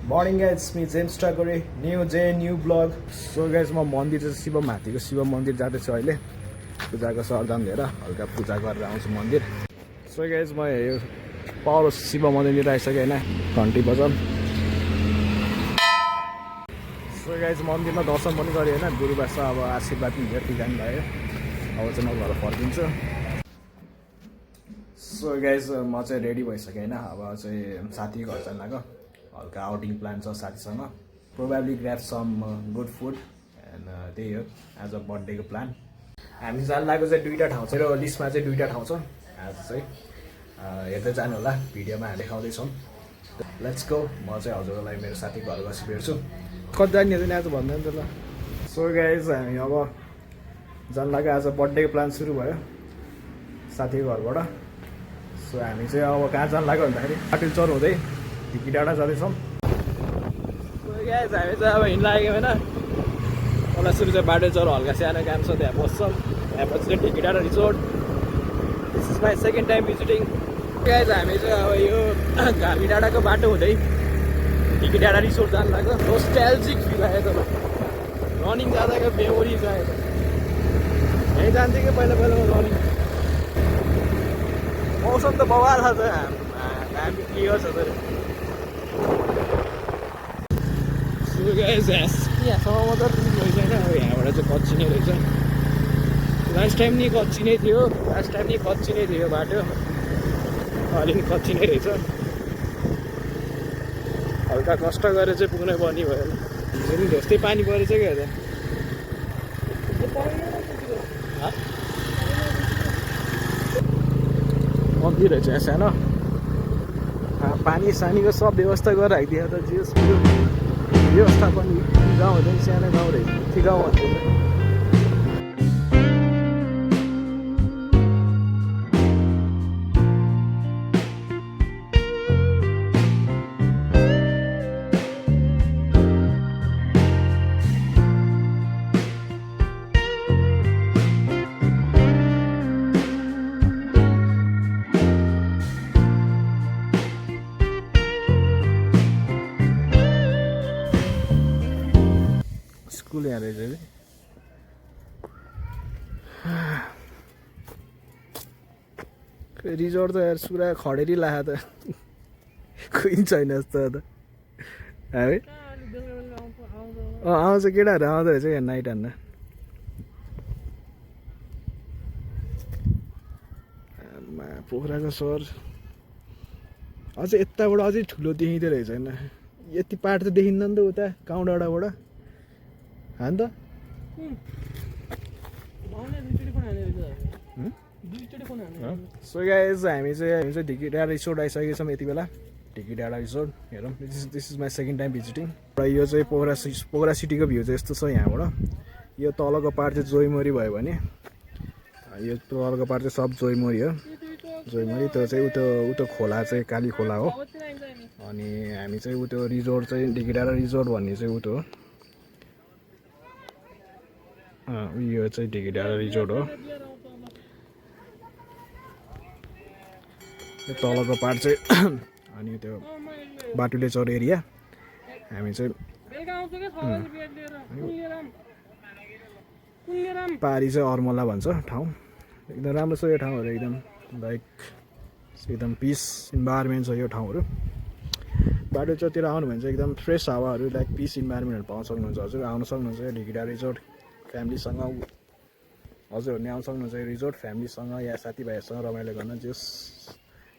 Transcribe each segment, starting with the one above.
Morning guys me James Thakure new day new blog. So guys म मन्दिर चाहिँ शिव माथिको शिव मन्दिर जाँदैछु अहिले। पूजाको सरदाम लिएर हल्का पूजा गरेर आउँछु मन्दिर। सो गाइज म यो पावर शिव मन्दिर आइसकेँ होइन, घन्टी बजाउँ। सो गाइज मन्दिरमा दर्शन पनि गरेँ होइन, गुरुबास अब आशीर्वाद पनि धेरै जानु भयो। अब चाहिँ म घर फर्किन्छु। सो गाइज म चाहिँ रेडी भइसकेँ होइन, अब चाहिँ साथी घर जान लाग्यो। हल्का आउटिङ प्लान छ साथीसँग। Probably grab some good food and त्यही हो एज अ बर्थडेको प्लान। हामी जान लागेको चाहिँ दुईवटा ठाउँ छ र लिस्टमा चाहिँ दुईवटा ठाउँ छ। आज चाहिँ हेर्दै जानु होला, भिडियोमा हामी देखाउँदैछौँ। Let's go. म चाहिँ हजुरलाई मेरो साथी घर गएपछि भेट्छु। कति जाने चाहिँ आज भन्दैन त ल। सो गाइज हामी अब जान लाग्यो, आज बर्थडेको प्लान सुरु भयो साथीको घरबाट। सो हामी चाहिँ अब कहाँ जान लाग्यो भन्दाखेरि पाटिल चौर हुँदै ढिकी डाँडा जाँदैछौँ। हामी चाहिँ अब हिँड्न लागेको होइन, मलाई सुरु चाहिँ बाटो चौर हल्का सानो काम छ, त्यहाँ बस्छौँ। त्यहाँपछि चाहिँ ढिकी डाँडा resort. This is my second time visiting. Guys हामी चाहिँ अब यो घामी डाँडाको बाटो हुँदै ढिकी डाँडा रिसोर्ट जानु लाग्यो। नोस्टाल्जिक फिल आयो त, रनिङ जाँदाको मेमोरिज आयो त। यहीँ जान्थ्यो कि पहिला पहिला रनिङ। मौसम त बवाल छ त, हामी क्लियर छ त। यहाँसम्म मात्र रहेछ होइन, अब यहाँबाट चाहिँ कच्ची नै रहेछ। लास्ट टाइम नि कच्ची नै थियो बाटो, अलिक कच्ची नै रहेछ। हल्का कष्ट गरेर चाहिँ पुग्नै पर्ने भयो। फेरि ढोस्दै पानी परेछ क्या त। कम्ती रहेछ यहाँ सानो। पानी सानीको सब व्यवस्था गरेर राखिदियो त। जियोस् व्यवस्थापन गाउँ हुँदैन, सानो गाउँ रहेछ। ती गाउँ भन्दैन। स्कुल यहाँ रहेछ कि रिजोर्ट त यार पुरा खडेरी लाग्यो त। कोही छैन जस्तो त है। आउँछ केटाहरू आउँदो रहेछ यहाँ नाइट हान्न। पोखराको सहर अझै यताबाट अझै ठुलो देखिँदो रहेछ होइन। यति पाहाड त देखिन्न नि त उता गाउँ डाँडाबाट हान त। सो गाइज हामी चाहिँ ढिकी डाँडा रिसोर्ट आइसकेको छौँ यति बेला। ढिकी डाँडा रिसोर्ट हेरौँ। This is my second time visiting. र यो चाहिँ पोखरा सिटीको भ्यू चाहिँ यस्तो छ यहाँबाट। यो तलको पार्ट चाहिँ जोइमोरी भयो भने यो तलको पार्ट चाहिँ सब जोइमोरी हो। जोइमोरी त्यो चाहिँ उतो खोला चाहिँ काली खोला हो। अनि हामी चाहिँ उतो रिजोर्ट चाहिँ ढिकी डाँडा रिजोर्ट भन्ने चाहिँ उतो हो। यो चाहिँ ढिकी डाँडा रिजोर्ट हो। यो तलको पार्ट चाहिँ अनि त्यो बाटुले चौर एरिया। हामी चाहिँ पारी चाहिँ अर्मला भन्छ ठाउँ। एकदम राम्रो छ यो ठाउँहरू, एकदम लाइक एकदम पिस इन्भाइरोमेन्ट छ यो ठाउँहरू। बाटो चौरतिर आउनु भने चाहिँ एकदम फ्रेस हावाहरू लाइक पिस इन्भाइरोमेन्टहरू पाउन सक्नुहुन्छ। हजुर आउन सक्नुहुन्छ ढिकी डाँडा रिजोर्ट फ्यामिलीसँग। हजुरहरूले आउन सक्नुहुन्छ रिजोर्ट फ्यामिलीसँग या साथीभाइहरूसँग रमाइलो गर्न। जस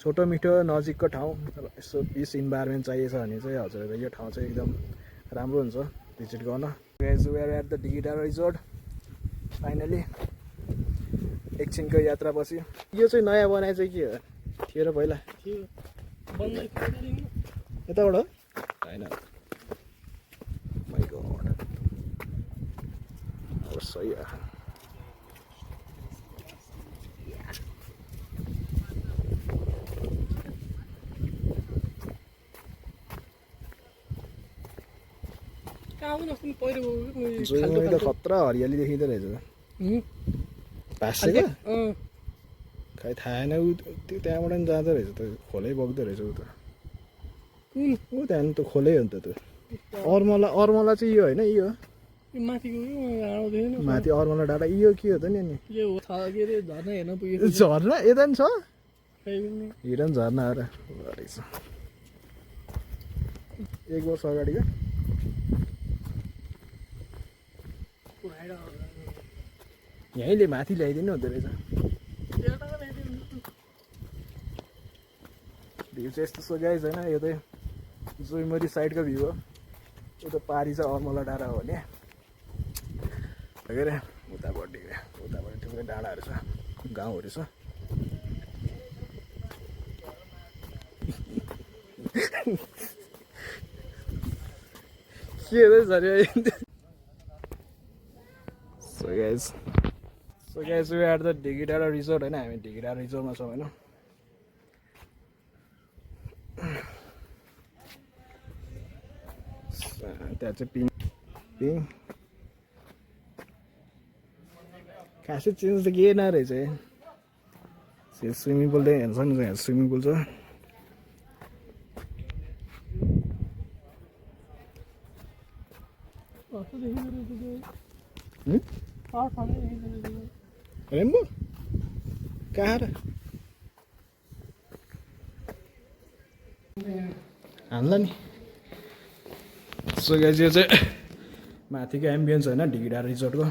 छोटो मिठो नजिकको ठाउँ यसो पिस इन्भाइरोमेन्ट चाहिएछ भने चाहिँ हजुरहरूलाई यो ठाउँ चाहिँ एकदम राम्रो हुन्छ भिजिट गर्न। Guys we are at the Dhiki डाँडा रिजोर्ट फाइनली। एकछिनको यात्रापछि यो चाहिँ नयाँ बनाए चाहिँ के हो थियो र पहिला यताबाट होइन। माइ गॉड अब सही खतरा हरियाली देखिँदो रहेछ। भाँसेको खै थाहा छैन ऊ त्यो त्यहाँबाट पनि जाँदो रहेछ त खोलै बग्दो रहेछ ऊ त ऊ त्यहाँदेखि त खोलै हो नि त त्यो अर्मला चाहिँ यो होइन यो माथि अर्मला डाँडा यो के हो त नि अनि झर्ना यता पनि छ हिरन झर्ना हो र रहेछ 1 वर्ष अगाडिको यहीँले माथि ल्याइदिनु हुँदो रहेछ भ्यू चाहिँ यस्तो सो गाइज होइन यो चाहिँ जोइमरी साइडको भ्यू हो यो त पारी चाहिँ अर्मला डाँडा हो भने के अरे उतापट्टि थुप्रै डाँडाहरू छ गाउँहरू छ के हो so guys we are the Dhikidanda resort होइन हामी ढिकीडाँडा रिजोर्टमा छौँ होइन त्यहाँ चाहिँ पिङ खासै चेन्ज त केही नरहेछ है स्विमिङ पुल चाहिँ हेर्न सक्नुहुन्छ यहाँ स्विमिङ पुल छ रेम्बो कहाँ र हान्ला नि सो गाइस यो चाहिँ माथिको एम्बियन्स होइन ढिकीडाँडा रिजोर्टको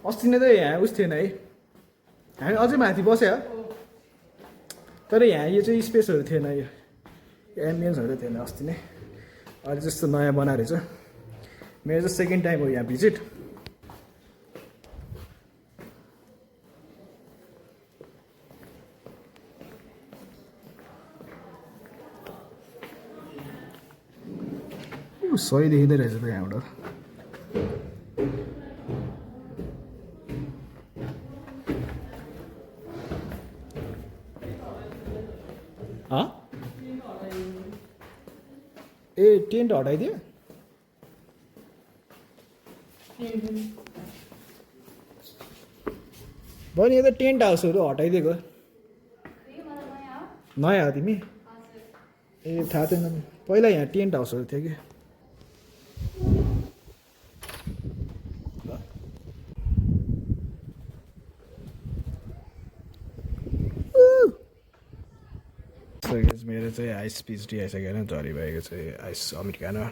अस्ति नै त यहाँ उस थिएन है हामी अझै माथि बस्यो तर यहाँ यो चाहिँ स्पेसहरू थिएन यो एम्बियन्सहरू थिएन अस्ति नै अहिले जस्तो नयाँ बनाएर छ मेरो चाहिँ सेकेन्ड टाइम हो यहाँ भिजिट सही देखिँदो रहेछ त यहाँबाट ए टेन्ट हटाइदियो बहिनी यो त टेन्ट हाउसहरू हटाइदिएको नयाँ हो तिमी ए थाहा थिएन पहिला यहाँ टेन्ट हाउसहरू थियो कि मेरो चाहिँ आइस पिएचडी आइसक्यो होइन झरी भएको चाहिँ आइस अमेरिकानो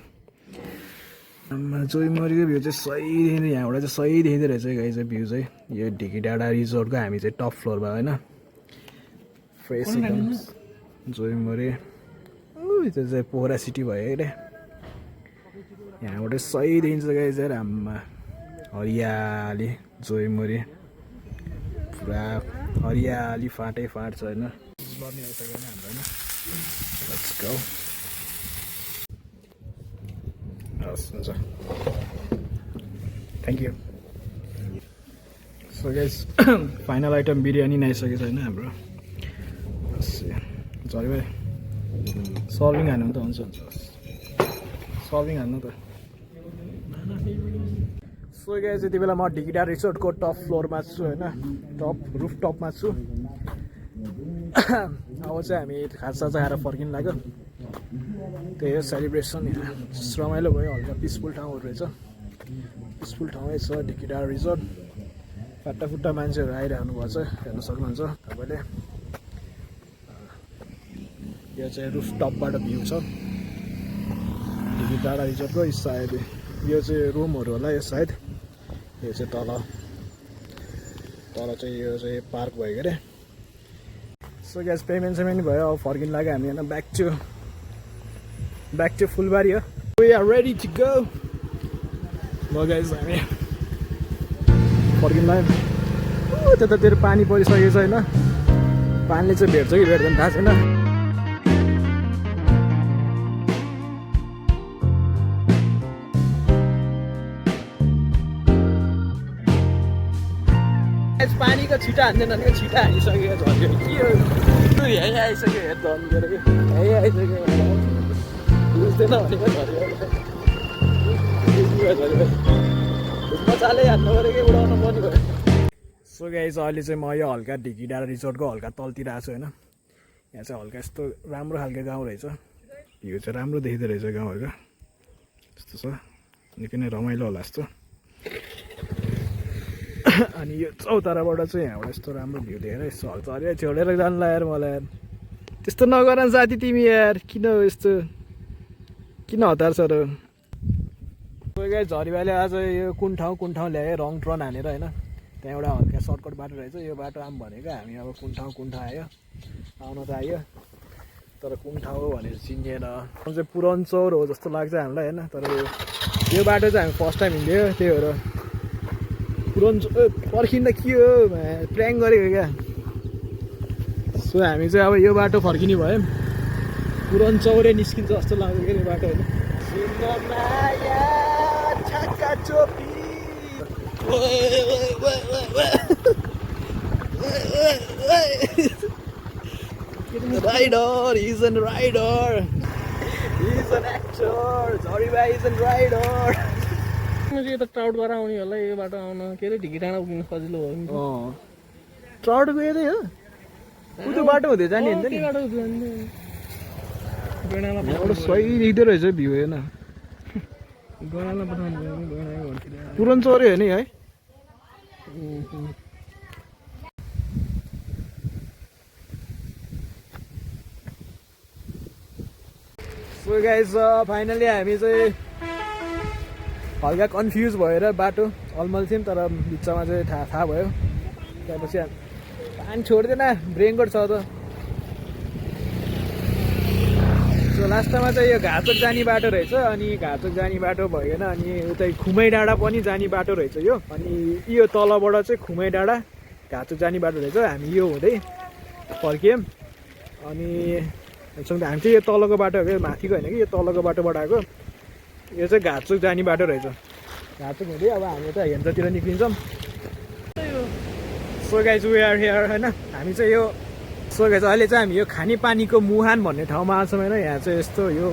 जोइमरीको भ्यू चाहिँ सही देखिँदो यहाँबाट चाहिँ सही देखिँदो रहेछ गाई चाहिँ भ्यू चाहिँ यो ढिकीडाँडा रिजोर्टको हामी चाहिँ टप फ्लोरमा होइन फ्रेस एकदम जोइमरी त्यो चाहिँ पोखरा सिटी भयो अरे यहाँबाट सही देखिन्छ गाई चाहिँ हाम्रोमा हरियाली जोइमरी पुरा हरियाली फाँटै फाँट छ होइन लर्नी आइसक्यो होइन हाम्रो होइन लेट्स गो हस् हुन्छ thank you so guys final item biryani नै आइसकेको छ होइन हाम्रो झरी भाइ सर्भिङ हान्नु त हुन्छ सर्भिङ हान्नु त सो गाइस यति बेला म ढिकीडाँडा रिसोर्टको टप फ्लोरमा छु होइन रुफ टपमा छु अब चाहिँ हामी खाजा खाएर फर्किनु लाग्यो त्यही हो सेलिब्रेसन यहाँ रमाइलो भयो हल्का पिसफुल ठाउँहरू रहेछ पिसफुल ठाउँै छ ढिकीडाँडा रिजोर्ट फाटाफुट्टा मान्छेहरू आइरहनु भएको छ हेर्न सक्नुहुन्छ तपाईँले यो चाहिँ रुफ टपबाट भ्यू छ ढिकीडाँडा रिजोर्टको सायद यो चाहिँ रुमहरू होला यो सायद यो चाहिँ तल चाहिँ यो चाहिँ पार्क भयो अरे सो ग्यास पेमेन्ट भयो अब फर्किनु लाग्यो हामी होइन ब्याक टु फुलबारी हो we are ready to go ल गाइस हामी फर्किनु लाग्यो त्यतातिर पानी परिसकेको छ होइन पानीले चाहिँ भेट्छ कि भेट्दैन थाहा छैन पानीको छिटा हान्दैन भनेको छिटा हानिसक्यो झन्क्यो के हो यहीँ आइसक्यो हेर झन्केर कि यहीँ आइसक्यो बुझ्दैन भनेको झऱ्यो मजाले हान्नु पऱ्यो कि उडाउनु पर्ने भयो। सो गाइस अहिले चाहिँ म यो हल्का ढिकी डाँडा रिसोर्टको हल्का तलतिर आएको छु होइन। यहाँ चाहिँ हल्का यस्तो राम्रो खालको गाउँ रहेछ। भ्यू चाहिँ राम्रो देखिँदो रहेछ गाउँहरूको। यस्तो छ निकै नै रमाइलो होला जस्तो। अनि यो चौताराबाट चाहिँ यहाँबाट यस्तो राम्रो भ्यू देखेर यस्तो हल्का अरे छोडेर जानु यार मलाई यार। त्यस्तो नगर न साथी तिमी यार, किन यस्तो किन हतार छ र। गाई झरीभाइले आज यो कुन ठाउँ ल्यायो रङ ट्रन हानेर होइन। त्यहाँ एउटा हल्का सर्टकट बाटो रहेछ, यो बाटो आम भनेको हामी अब कुन ठाउँ आयो आउन त आयो, तर कुन ठाउँ हो भनेर चिनिएन। चाहिँ पुरनचौर हो जस्तो लाग्छ हामीलाई होइन, तर यो बाटो चाहिँ हामी फर्स्ट टाइम हिँड्यो त्यही भएर पुरनचौर पर्खिँदा के हो प्र्याङ गरेको क्या। सो हामी चाहिँ अब यो बाटो फर्किने भयो, पुरनचौरे निस्किन्छ जस्तो लाग्यो क्या यो बाटो होइन। Rider, he's a rider. He's an actor. Sorry, bhai, he's a rider. मैले यो त ट्राउट गरेर आउने होला यो बाटो आउन के अरे ढिकी डाँडा उभिनु सजिलो हो नि। ट्राउटको यतै हो त्यो बाटो हुँदै जाने हुन्छ नि। बाटो जाने गैँडालाई एउटा सही देख्दो रहेछ भ्यू होइन। गैँडालाई पठाउनु भयो नि गैँडा भन्थ्यो पुरनचौरे हो नि है। सो गाइस फाइनली हामी चाहिँ हल्का कन्फ्युज भएर बाटो अल्मल्थ्यौँ, तर बिचमा चाहिँ थाहा भयो। त्यहाँपछि पानी छोड्दैन रेनकोट छ त। सो लास्टमा चाहिँ यो घाचोक जाने बाटो रहेछ, अनि घाचोक जाने बाटो भएन अनि उतै खुमै डाँडा पनि जाने बाटो रहेछ यो। अनि यो तलबाट चाहिँ खुमै डाँडा घाचोक जाने बाटो रहेछ। हामी यो हुँदै फर्क्यौँ अनि हामी चाहिँ यो तलको बाटो हो, माथिको होइन कि यो तलको बाटोबाट आएको। यो चाहिँ घाचोक जाने बाटो रहेछ। घाचोक हुँदै अब हामी त हेन्चतिर निक्लिन्छौँ। So guys we are here होइन। हामी चाहिँ यो सो गाइज अहिले चाहिँ हामी यो खानेपानीको मुहान भन्ने ठाउँमा आएको छौँ होइन। यहाँ चाहिँ यस्तो यो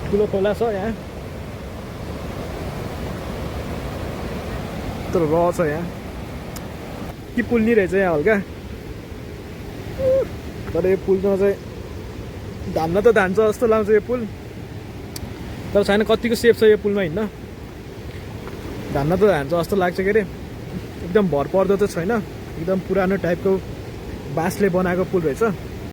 ठुलो खोला छ यहाँ, यत्रो र छ यहाँ कि पुल नि रहेछ यहाँ हल्का। तर यो पुलमा चाहिँ धान्न त धान्छ जस्तो लाग्छ यो पुल, तर छैन कतिको सेफ छ यो पुलमा हिँड्न। धान्न त धान्छ जस्तो लाग्छ के अरे, एकदम भर पर्दो त छैन, एकदम पुरानो टाइपको बाँसले बनाएको पुल रहेछ।